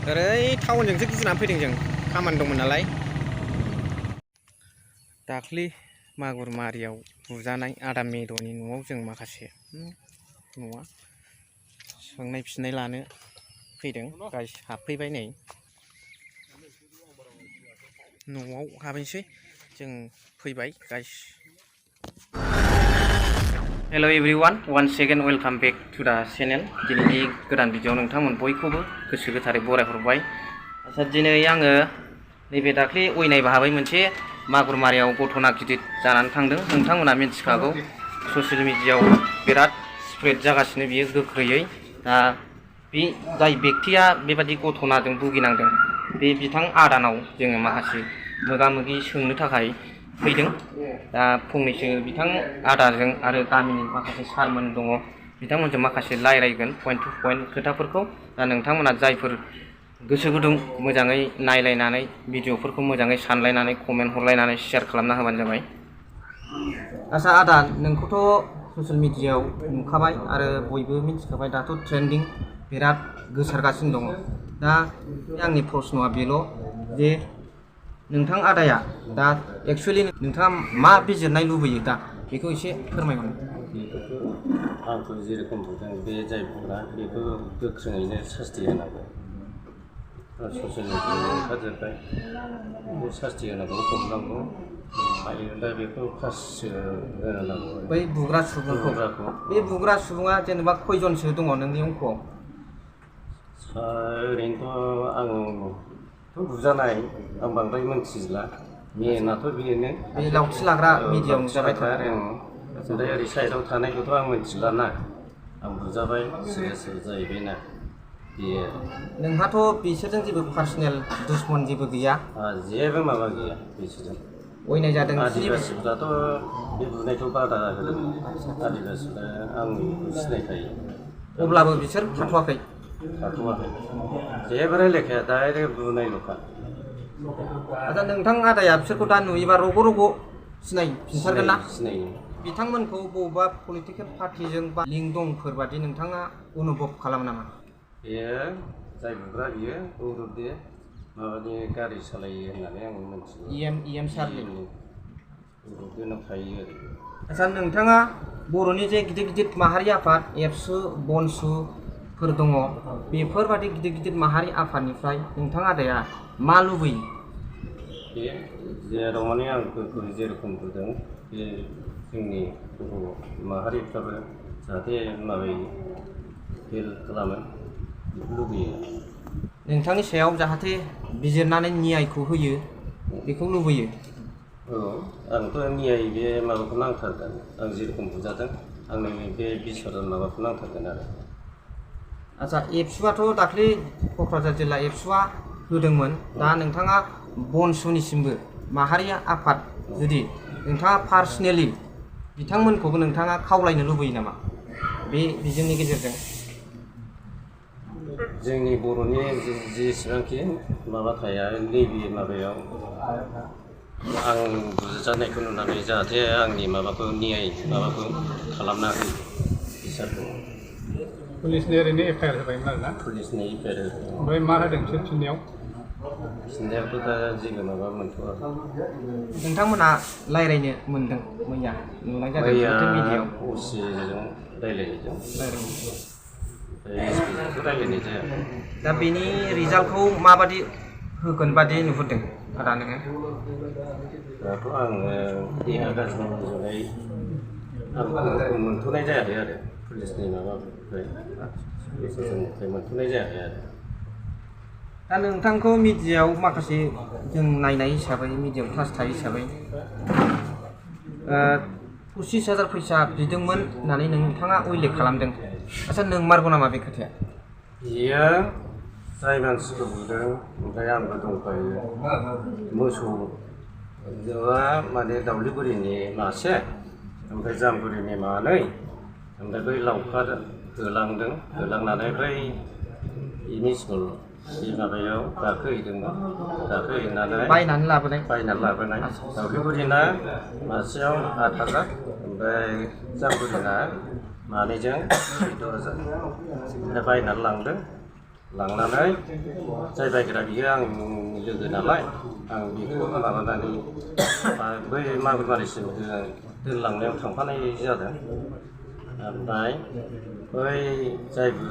ओरै टाउनजोंसो गिदिंनानै फैदों जों खामानि दंमोन नालाय। दाख्लि मागुरमारियाव बुजानाय आदा मेद'नि न'आव जों माखासे न'आ सोंनाय फिन्नाय लानो फैदों। गाइस हाबफैबाय नै न'आव हाबैसै जों फैबाय guys. Hello' everyone one second welcome back to दा चेनेल। दिनैनि गोदान भिडिअ नोंथांमोन बयखौबो गोसो गोथारै बरायहरबाय। आच्छा दिनै आङो नैबे दाख्लि अयनाय भाबै मोनसे मागुरमारियाव घटना गिदिर जानानै थांदों। नोंथांमोना मिथिखागौ ससियेल मिडियायाव बिराद स्प्रेड जागासिनो बियो गोख्रैयै। दा बे जाय बेक्तिया बेबादि घटनाजों भुगिनांदों बे बिथां आदानाव जोङो माखासे मोगा मोगि सोंनो थाखाय फैदों। दा फंनैसो बिथां आदाजों आरो गामिनि माखासे सारमोन दङ बिथांमोनजों माखासे रायज्लायगोन पइन्ट टु पइन्ट खोथाफोरखौ। दा नोंथांमोना जायफोर गोसो गुदुं मोजाङै नायलायनानै भिडिअफोरखौ मोजाङै सानलायनानै कमेन्ट हरलायनानै शेयार खालामना होबानो जाबाय। आच्छा आदा, नोंखौथ' ससियेल मिडियायाव नुखाबाय आरो बयबो मिथिखाबाय दाथ' ट्रेन्डिं बिराद गोसारगासिनो दङ। दा आंनि प्रश्नआ बेल' जे नोंथां आदाया दा एक्सुवेलि नोंथाङा मा बिजिरनाय लुबैयो दा बेखौ एसे फोरमायहरनो। आंथ' जेरेखम बुंदों बे जायफोरा बेखौ गोख्रोङैनो सास्ति होनांगौ। ससियेल मिडियायाव ओंखारजोब्बाय बे सास्ति होनांगौ, हमनांगौ। दा बेखौ फासि होनो नांगौ। बै बुग्रा सुबुंखौ, बे बुग्रा सुबुङा जेनेबा खयजनसो दङ नोंनि अंकआव? ओरैनोथ' आंथ' बुजानाय आं बांद्राय मोनथिला। मेनाथ' बेनो बे लावथि लाग्रा भिडिअ नुजाबाय थादों। ओमफ्राय ओरै साइडआव थानायखौथ' आं मोनथिला ना। आं बुजाबाय सिरियासै जाहैबायना बेयो। नोंहाथ' बिसोरजों जेबो पार्सनेल दुश्मन जेबो गैया? जेबो माबा गैया बिसोरजों। अयनाय जादों। आदिबासिफ्राथ' बे बुनायखौ बादा होदों। आदिबासिफ्रा आंनिखौ सिनायखायो। अब्लाबो बिसोर थाथ'वाखै? थाथ'वाखै, जेबो रायलायखाया, डाइरेक्ट बुनायल'खा। आच्छा नोंथां आदाया बिसोरखौ दा नुयोबा रग' रग' सिनायफिनथारगोन ना? सिनायो। बिथांमोनखौ बबेबा पलिटिकेल पार्टिजों बा लिंक दंफोर बादि नोंथाङा अनुभब खालामो नामा? बेयो जाय बुग्रा बियो औरदे माबानि गारि सालायो होननानै आं मोनथियो। इएम सार्लि औरदोनाव थायो आरो। आच्छा नोंथाङा बर'नि जे गिदिर गिदिर माहारि आफाद एबसु बनसुफोर दङ, बेफोरबादि गिदिर गिदिर माहारि आफादनिफ्राय नोंथां आदाया मा लुबैयो? बे जेराव माने आंफोरखौ जेरेखम बुंदों बे जोंनि बर' माहारिफ्राबो जाहाथे माबायो हेल्प खालामो बेखौ लुबैयो। नोंथांनि सायाव जाहाथे बिजिरनानै न्यायखौ होयो बेखौ लुबैयो। औ, आंथ' न्याय बे माबाखौ नांथारगोन। आं जेरेखम बुजादों आंनो बे बिसार माबाखौ नांथारगोन आरो। आच्छा एबसुआथ' दाख्लै क'क्राझार जिल्ला एबसुआ होदोंमोन। दा नोंथाङा बनसुनिसिमबो माहारि आफाद जुदि नोंथाङा पार्सनेलि बिथांमोनखौबो नोंथाङा खावलायनो लुबैयो नामा बे बिजोंनि गेजेरजों? जोंनि बर'नि जेसेबांखि माबा थाया नैबे माबायाव आं बुजानायखौ नुनानै जाहाथे आंनि माबाखौ न्याय माबाखौ खालामना होयो बिसोरखौ। पुलिसनि ओरैनो एफआइआर होबायमोन आरोना? पुलिसनि एफआइआर होबाय। ओमफ्राय मा होदों बिसोर फिननायाव? फिननायावथ' दा जेबो माबा मोनथ'वाखै। नोंथांमोना रायज्लायनो मोनदों मैया नुनाय जादों ससियेल मिडियायाव? असिजों रायज्लायनायजों एसपिजोंथ' रायज्लायनाय जायाखै। दा बेनि रिजाल्टखौ माबादि होगोन बादि नुहुरदों आदा नोङो? दाथ' आङो देहा गाज्रि जानाय आं मोनथ'नाय जायाखै आरो पुलिसनि माबानिफ्राय प्रशासननिफ्राय मोनथ'नाय जायाखै आरो। दा नोंथांखौ मिडियायाव माखासे जों नायनाय हिसाबै मिडियायाव टाच थायो हिसाबै 25,000 फैसा बिदोंमोन होननानै नोंथाङा उल्लेख खालामदों। आच्छा नोंमारगौ नामा बे खोथाया? बियो जाय मानसिखौ बुदों ओमफ्राय आंबो दंफायो। मोसौआ माने दावलिगुरिनि मासे ओमफ्राय जामगुरिनि मानै ओमफ्राय बै लावखार होलांदों, होलांनानै बै बेनि स्कुल बे माबायाव गाखोहैदोंमोन। गाखोहैनानै बायनानै लाबोनाय दावलिगुरिना मासेयाव 8,000 ओमफ्राय जामगुरिना मानैजों 14,000 ओमफ्राय बायनानै लांदों। लांनानै जाय बायग्रा बियो आंनि लोगो नालाय आं बेखौ माबानानै बै मागुरमारिसिम दोनलांनायाव थांफानाय जादों। ओमफ्राय बै जायबो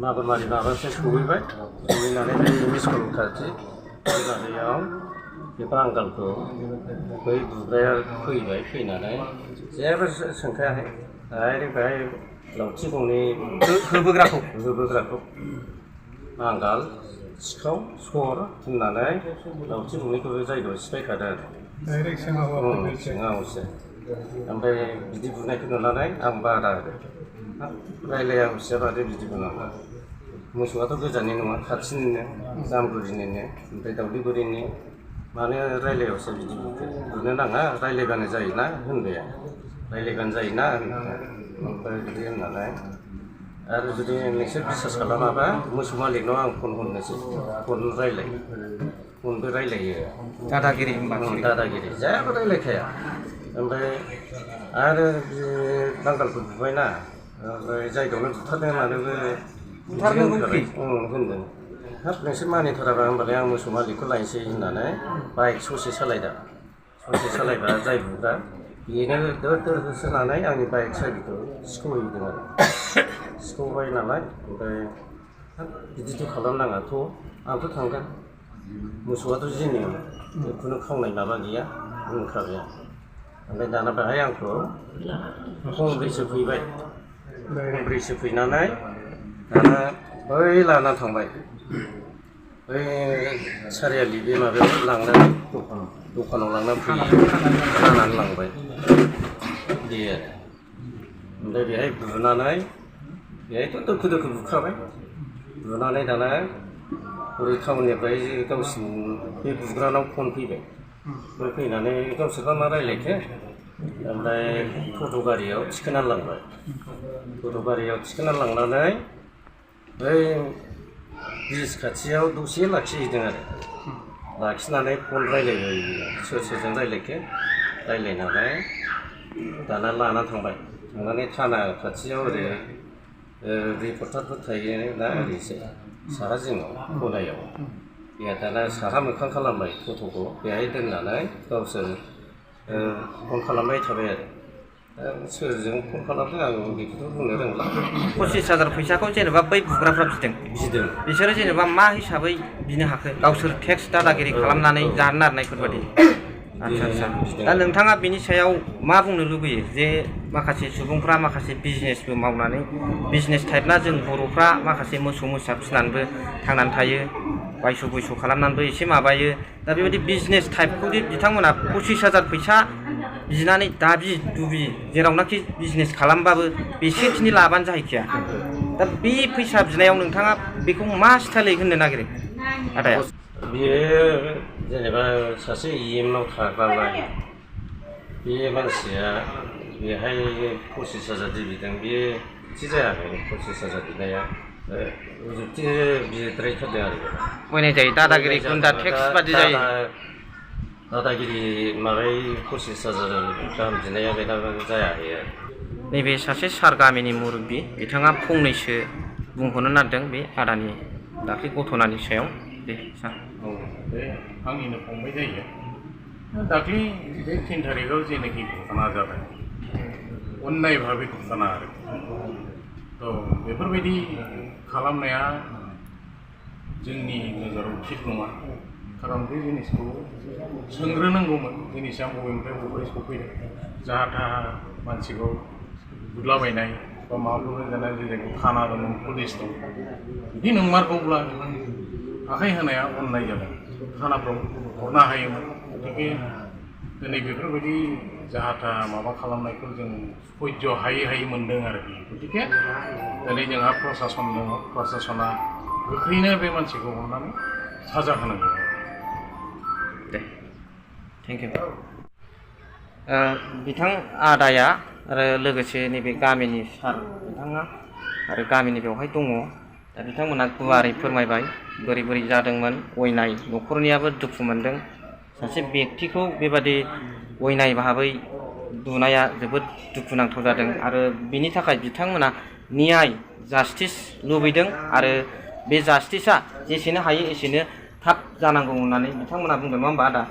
मागुरमारि माबासिम सहैबाय, सहैनानै बै मिस्कल खाथि बे माबायाव बे बांगालखौ बै बुग्राया फैबाय, फैनानै जेबो सोंखायाखै डाइरेक्ट बेहाय लावथि गंनै होबोग्राखौ बांगाल सिखाव सर होननानै लावथि गंनैखौबो जायगायाव सिफायखादों आरो डाइरेक्ट सिङावसो। ओमफ्राय बिदि बुनायखौ नुनानै आं बादा होदो, रायलाया हसिया बादे बिदि बुनांगौ, मोसौआथ' गोजाननि नङा खाथिनिनो जामगुरिनिनो ओमफ्राय दावलिगुरिनि, मानो रायलायावसो बिदि बुनो नाङा, रायलायबानो जायोना होनबाय आं, रायलायबानो जायोना ओमफ्राय बिदि होननानै आरो जुदि नोंसोर बिसास खालामाबा मोसौ मालिकनाव आं फन हरनोसै, फनबो रायलायो दादागिरि दादागिरि जेबो रायलायखाया। ओमफ्राय आरो बे बांगालखौ बुबायना, ओमफ्राय जायगायावनो बुथारदों मानोबो होनदों। हाब नोंसोर मानिथाराबा होनबालाय आं मोसौ मालिकखौ लायनोसै होननानै बाइक ससे सालायदों, ससे सालायबा जाय बुग्रा बेनो दोर होसोनानै आंनि बाइक साबिखौ सिख'हैदों आरो सिख'बाय नालाय। ओमफ्राय हाब बिदिथ' खालामनाङाथ', आंथ' थांगोन, मोसौआथ' जिनियम खुनु खावनाय माबा गैया होनखाबाय आं। ओमफ्राय दाना बेहाय आंखौ खंब्रैसो फैबाय, खंब्रैसो फैनानै दाना बै लाना थांबाय, बै सारियालि बे माबायाव लांनानै दखानाव लांनानै खानानै लांबाय बे आरो। ओमफ्राय बेहाय बुनानै बेहायथ' दोखो बुखाबाय, बुनानै दाना ओरै टाउननिफ्राय गावसिनि बे बुग्रानाव फन फैबाय, फैनानै गावसोरबा मा रायलायखो, ओमफ्राय टट' गारियाव थिखोनानै लांबाय, टट' गारियाव थिखोनानै लांनानै बै ब्रिज खाथियाव दसे लाखिहैदों आरो, लाखिनानै फन रायलायबाय, सोरजों रायलायखो, रायलायनानै दाना लाना थांबाय, थांनानै थाना खाथियाव ओरै रिपर्टारफोर थायो ना ओरैसो साहा जिङाव खनायाव, बे दाना साहा मोखां खालामबाय टट'खौ बेहाय दोननानै गावसोर फन खालामबाय थाबाय आरो। दा सोरजों फन खालामदों आं बेखौथ' बुंनो रोंला। 25,000 फैसाखौ जेनेबा बै बुग्राफ्रा बिदों, बिसोरो जेनेबा मा हिसाबै बिनो हाखो, गावसोर टेक्स दादागिरि खालामनानै जानो नारनायफोरबादि? आच्छा दा नोंथाङा बिनि सायाव मा बुंनो लुबैयो जे माखासे सुबुंफ्रा माखासे बिजनेसबो मावनानै, बिजनेस टाइपना जों बर'फ्रा माखासे मोसौ मोसा फिसिनानैबो थांनानै थायो, बायस' खालामनानैबो एसे माबायो, दा बेबायदि बिजनेस टाइपखौदि बिथांमोना 25,000 फैसा बिनानै दाबि दुबि जेरावनाखि बिजनेस खालामबाबो बेसेखिनि लाबानो जाहैखाया, दा बे फैसा बिनायाव नोंथाङा बेखौ मा स्टाइलै होननो नागिरो आदाया? बियो जेनेबा सासे EM आव थाग्रालाय, बे मानसिया बेहाय 25,000 बिदों, बेयो थि जायाखै 25,000 बिनाया, जुक्ति बिद्रायथारदों आरो अयनाय जायो, दादागिरि गुन्दा टेक्स बादि जायो, दादागिरि माबाय 25,000 गाहाम बिनाया बेना जायाखै आरो। नैबे सासे सार गामिनि मुरब्बि, बिथाङा फंनैसो बुंहरनो नागिरदों बे आदानि दाख्लै घटनानि सायाव। दे सार। औ, बे आंनिनो फंबाय जायो। दाख्लै बे 3 थारिखआव जेनाखि घटना जाबाय, अन्नाय भाबै घटना आरो थ' बेफोरबायदि खालामनाया जोंनि नोजोराव थिग नङा, खारन बे जिनिसखौ सोंग्रोनांगौमोन, जिनिसा बबेनिफ्राय बबेहाय सफैदों, जाहा थाहा मानसिखौ बुदलाबायनाय बा माबाफोर जानाय, जेरै थाना दं, पुलिस दं, जुदि नंमारगौब्ला आखाइ होनाया अन्नाय जादों, थानाफ्राव हरनो हायोमोन। गतिके दिनै बेफोरबायदि जाहा थाहा माबा खालामनायखौ जों सयज' हायै मोनदों आरोखि। गतिके दिनै जोंहा प्रसासन दङ, प्रसासना गोख्रैनो बे मानसिखौ हमनानै साजा होनांगौ। दे थेंक इउ। बिथां आदाया आरो लोगोसे नैबे गामिनि सार बिथाङा आरो गामिनि बेवहाय दङ, दा बिथांमोना गुवारै फोरमायबाय बोरै जादोंमोन, अयनाय न'खरनियाबो दुखु मोनदों, सासे बेक्तिखौ बेबादि अयनाय भाबै बुनाया जोबोद दुखुनांथाव जादों, आरो बिनि थाखाय बिथांमोना नियाय जास्टिस लुबैदों, आरो बे जास्टिसा जेसेनो हायो एसेनो थाब जानांगौ होननानै बिथांमोना बुंदों नङा होमबा आदा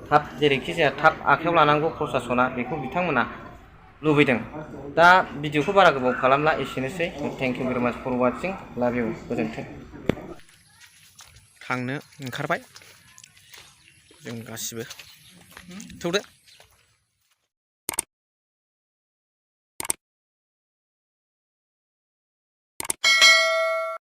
थाब जेरैखि जाया थाब आखायाव लानांगौ प्रसासना बेखौ बिथांमोना लुबैदों दा भिडिअखौ बारा गोबाव खालामला एसेनोसै थेंक इउ भेरि माच फर वाचिं लाभ इउ गोजोन्थों थांनो ओंखारबाय जों गासिबो थौदो